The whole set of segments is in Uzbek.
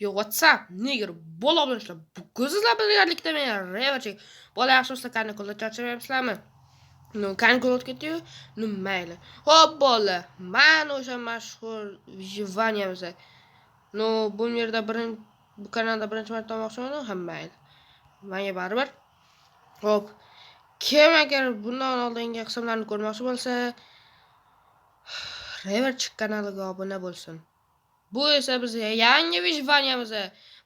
Yo, WhatsApp, nigger, bola obunachilar. Bugun sizlar birgalikda men Reverchik. Bola yaxshi kanalda charchamayapsizlarmi? Ну, kanal o'tib ketdi-yu, ну mayli. Xo'p, bola, man o'sha mashhur выживаниямиz. Ну, bu yerda bu kanalda birinchi marta olmoqchiman, ham mayli. Menga baribir. Xo'p, kim agar bundan oldingi qismlarni ko'rmoqchi bo'lsa, Reverchik kanaliga obuna bo'lsin. Bu esa bizga yangi выживаниямиz.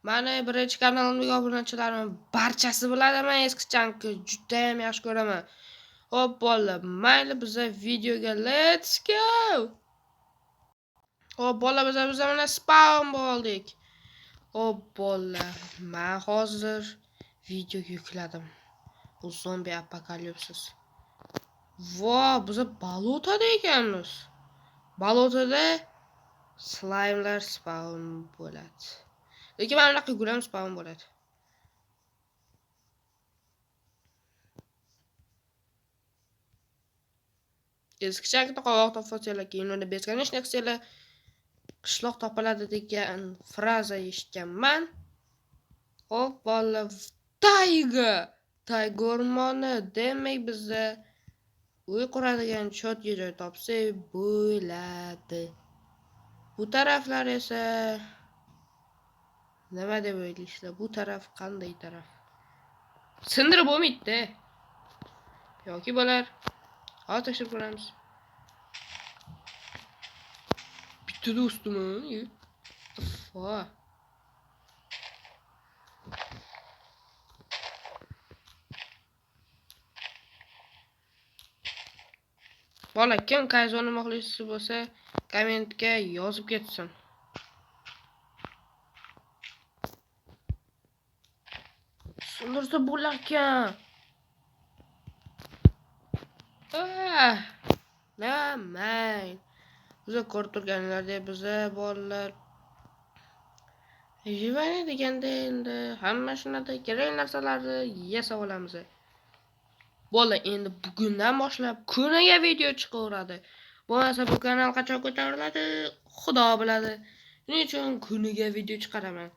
Mani birinchi kanalimdagi obunachilarim barchasi biladi, men eski chankni juda ham yaxshi ko'raman. Xo'p, bolalar, mayli biza videoga let's go. Xo'p, bolalar, biz mana spawn bo'ldik. Xo'p, bolalar, men hozir video yukladim. Bu zombi apokalipsis. Vo, biz balotada ekanmiz. Balotada slimelar spawn bo'ladi. Lekin mana bunaqa gul ham spawn bo'ladi. Eski chakda qovoq topsanglar, keyin uni бесконечный qilsanglar, qishloq topiladi degan fraza eshitganman. Xo'p, bolalar, tayga, tayga o'rmoni, demak bizda uy quradigan chotga joy topsak bo'ladi. Bu taraflar esa nima deb o'ylaysizlar? Bu taraf qanday taraf? Sindirib bo'lmaydi-da. Yoki bo'lar. Hozir tekshirib ko'ramiz. Bitta do'stimi? Fa. Bola, kim Kayzoni muxlisi bo'lsa, kommentga yozib ketsin. Sindirsa bo'larkan. Ah, mayli. Biza ko'rib turganlardek biza bolalar выживание deganda endi hamma shunaqa kerak narsalarni yasab olamiz. Bola, endi bugundan boshlab kuniga video chiqaveradi. Bo'lmasa bu kanal qachon ko'tariladi, Xudo biladi. Shuning uchun kuniga video chiqaraman.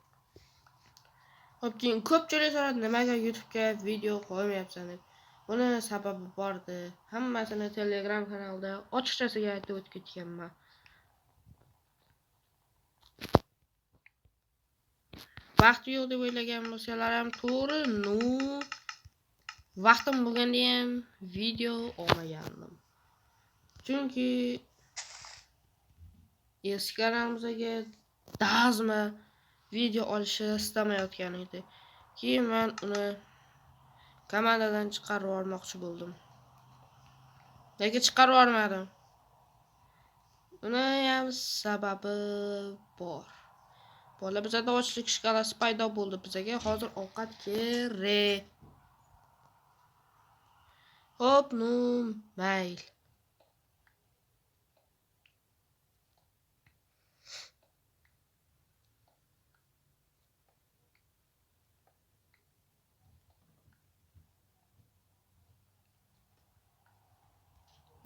Xo'p, keyin ko'pchilik so'radi, nimaga YouTube'ga video qo'ymayapsan deb. Buni sababi bordi. Hammasini Telegram kanalida ochiqchasiga aytib o'tib ketganman. Vaqt yo'q deb o'ylagan bo'lsalar ham to'g'ri, ну vaqtim bo'lganda ham video olmagandim. Chunki eski kanalimizga dazma video olishni istamayotgan edi. Keyin men uni komandadan chiqarib yubormoqchi bo'ldim. Lekin chiqarib yubormadim. Uni ham sababi bor. Bola, bizada ochlik shkalasi paydo bo'ldi. Bizga hozir ovqat kerak. Xo'p, ну mayli.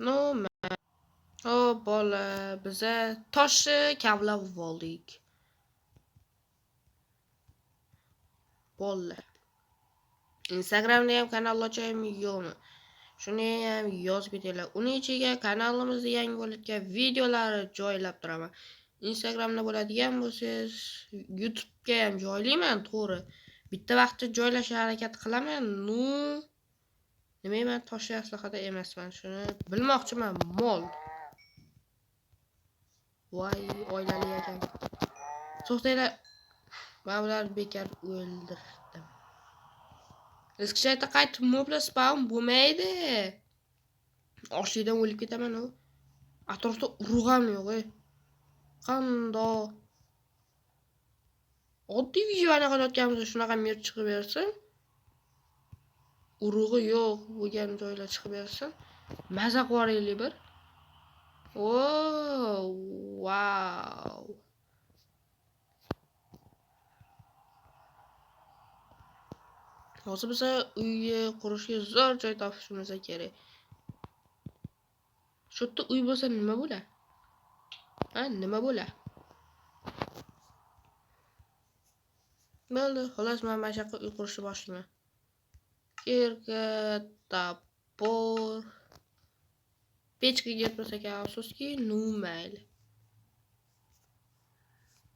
Ну, xo'p, bola, biza toshni kavlab oldik. Bola. Instagramda ham kanal ochaymi, yo'qmi? Shuni ham yozib ketinglar. Uning ichiga kanalimizda yangi bo'layotgan videolarni joylab turaman. Instagramda bo'ladigan bo'lsangiz, YouTube'ga ham joylayman, to'g'ri. Bitta vaqtda joylashga harakat qilaman. Ну, nima, men toshli aslahada emasman. Shuni bilmoqchiman, mol. Voy, oilali ekan. To'xtanglar. Men ularni bekor o'ldirdim. Eski shayton qaytib moblar spawn bo'lmaydi. Ochlikdan o'lib ketaman u. Atrofda urug' ham yo'q, ey. Qandoq oddiy выживание qilayotganimizda shunaqa mer chiqib bersin. Urug'i yo'q bo'lgan joylar chiqib bersin. Maza qilib yuboraylik bir. O, vau. Hozir biza uyga qurishga zo'r joy topishimiz kerak. Shu yerda uy bo'lsa nima bo'lar? Ha, nima bo'lar? Bo'ldi, xolos, men mana shu yoqqa uy qurishni boshlayman. Kirka, topor. Pechkaga yetmas ekan, afsuski, nu mayli.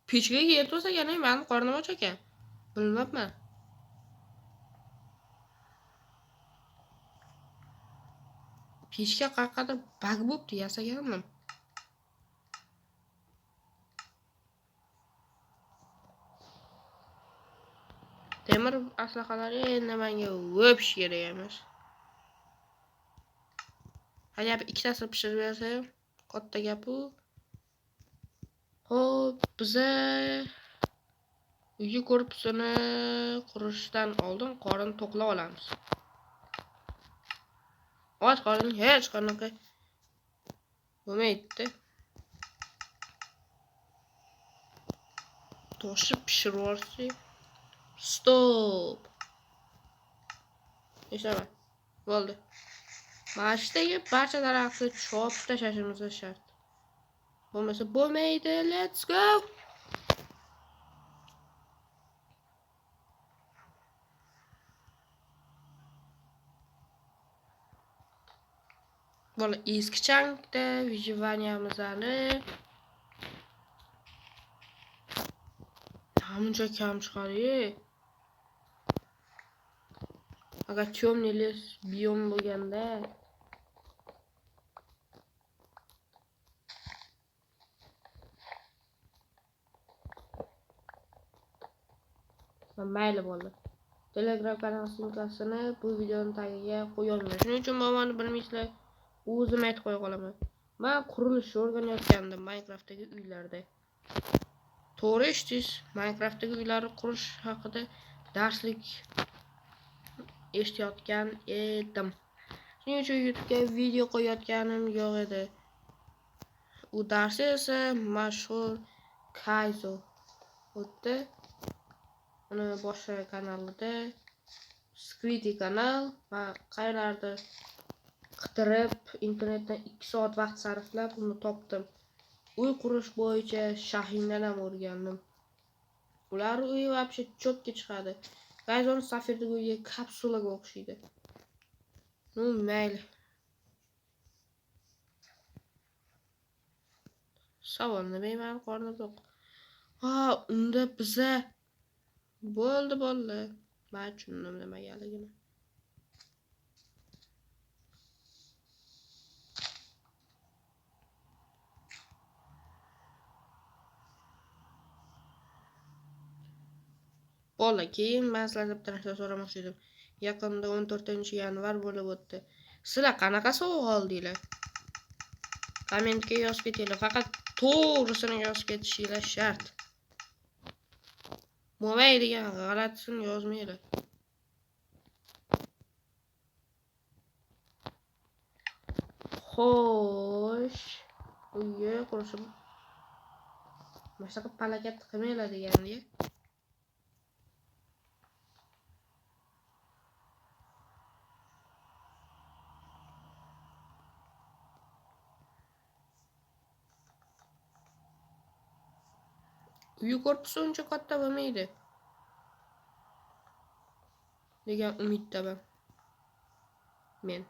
Pechkaga yetmas ekan, meni qornim och ekan. Bilmabman. Pechka qayoqqadir bag bo'pti, yasagandim. Temir aslahalari endi menga o'pish kerak emas. Agar ikkitasini pishirib bersam, katta gap u. Xo'p, biza uyi korpusini qurishdan oldin qorin to'qlab olamiz. Och qorin hech qanaqa bo'lmaydi. Toshib pishirib yuborsak. Stop. Ishlama. Bo'ldi. Mana shu yerdagi barcha daraxtni chopib tashlashimiz shart. Bo'lmasa bo'lmaydi. Let's go. Bo'ldi, eski chankda выживаниямizani muncha kam chiqadi. Agar темный лес biom bo'lganda mayli bo'ldi. Telegram kanal ссылкасini bu videoning tagiga qo'yolmayman. Shuning uchun momoni bilmaysizlar, o'zim aytib qo'ya qolaman. Men qurilishni o'rganayotgandim Minecraftdagi uylarda. To'g'ri eshitdingiz, Minecraftdagi uylarni qurish haqida darslik eshitayotgan edim. Shuning uchun YouTube'ga video qo'yayotganim yo'q edi. U darsi esa mashhur Kaizo o'tdi. Uni boshqa kanalida Squiddy kanal va qayerlarda qidirib internetdan 2 soat vaqt sarflab uni topdim. Uy qurish bo'yicha Shahindan ham o'rgandim. Ular uyi вообще cho'kka chiqadi. Kaizoning Safirdagi uyi kapsulaga o'xshaydi. Nu mayli. Savol nima, meni qornim to'q. Ha, unda biza bo'ldi, bo'ldi. Men tushundim nimagaligini. Bo'ldi, keyin men sizlardan bitta narsa so'ramoqchi edim. Yaqinda 14-yanvar bo'lib o'tdi. Sizlar qanaqa sovg'a oldinglar? Kommentga yozib ketinglar. Faqat to'g'risini yozib ketishinglar shart. Mo'may degan g'alatisini yozmanglar. Xo'sh, uyga qurishib mana shunaqa palakat qilmanglar degandi. Uyi korpusi uncha katta bo'lmaydi degan umiddaman men.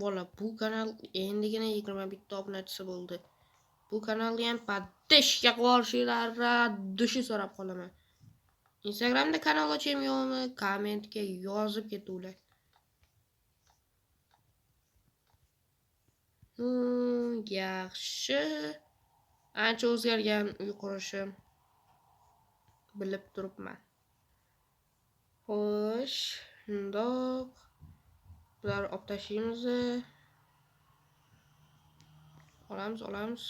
Bola, bu kanal endigina 21 ta obunachisi bo'ldi. Bu kanalga ham подписка qo'yishinglarni dushi so'rab qolaman. Instagramda kanal ochaymi yo'qmi, kommentga yozib ketuvlar. Yaxshi. Ancha o'zgargan uy qurishim bilib turibman. Xo'sh, shundoq bular olib tashlaymiz. Olamiz, olamiz.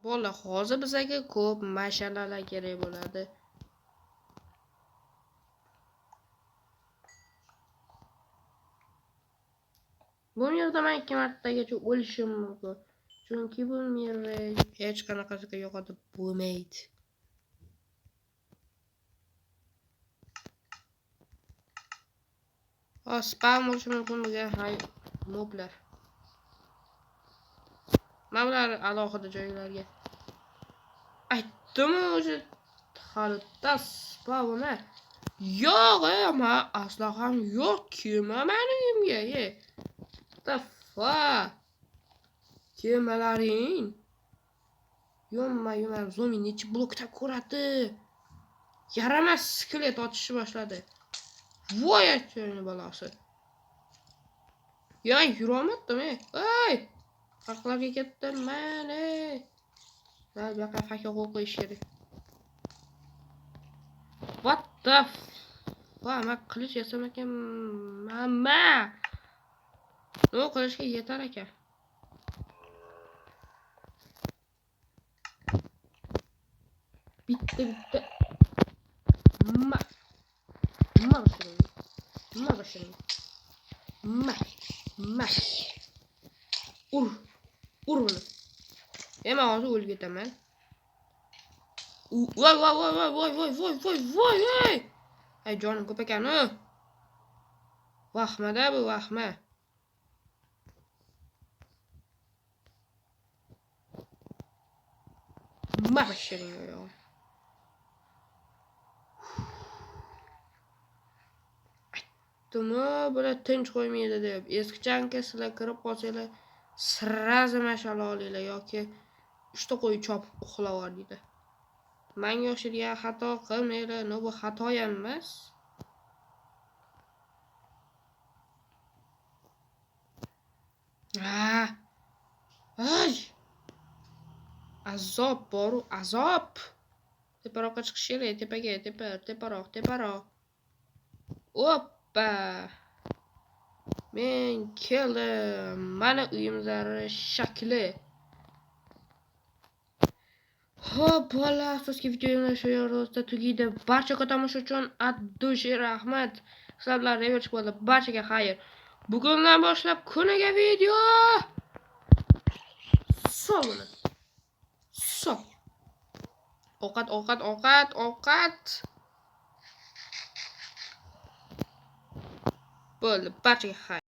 Bo'ldi, hozir bizga ko'p mashalalar kerak bo'ladi. Bu yerda men 2 martagacha o'lishim mumkin. Chunki bu yerda hech qanaqasiga yo'qotib bo'lmaydi. Spam bo'lishi mumkin bo'lgan hay Moblar. Mana bular alohida joylarga. Aytdim o'zi hali spavna. Yo'q, ma aslo ham yo'q, kelma mani uyimga, ye. The fuck? Kelmalaring. Yonma, yonma, zombi necha blokda ko'radi. Yaramas skelet otishni boshladi. Voy achchig'ini balosi. Ya yurolmadim, ey. Ey! Haqlarga ketdim man, ey. Bu yoqqa fakel qo'yib qo'yish kerak. What the fuck? Man qilich yasam ekan, mamma. Nima qilishga yetar ekan. Bitta bitta. Ma. Ma bashiring. Ma bashiring. Ma. Ma. Ur. Ur buni. Men hozir o'lib ketaman. Voy voy voy voy voy voy voy voy voy ey. Ay jonim ko'p ekan u. Vahmada bu vahma. Ma bashiring oyog'im. Aytdim-u, bular tinch qo'ymaydi deb. Eski chanka sizlar kirib qolsanglar, sразу mash'ala olinglar yoki 3 ta qo'y chopib uxlab yuboringlar. Menga o'xshagan xato qilmanglar, no bu xato ham emas. Ay! Azob boru, azob. Teparoqqa chiqish kerak, tepaga, tepa, teparoq, teparoq. Oppa! Men keldim. Mana uyimizning shakli. Xo'p, bolalar, afsuski videomiz shu yerda tugaydi. Barchaga tomosha uchun at dushi rahmat. Sizlar bilan Reverch bo'ldi. Barchaga xayr. Bugundan boshlab kuniga video. Sol buni. Sol. Ovqat, ovqat, ovqat, ovqat. Bo'ldi, barchaga xayr.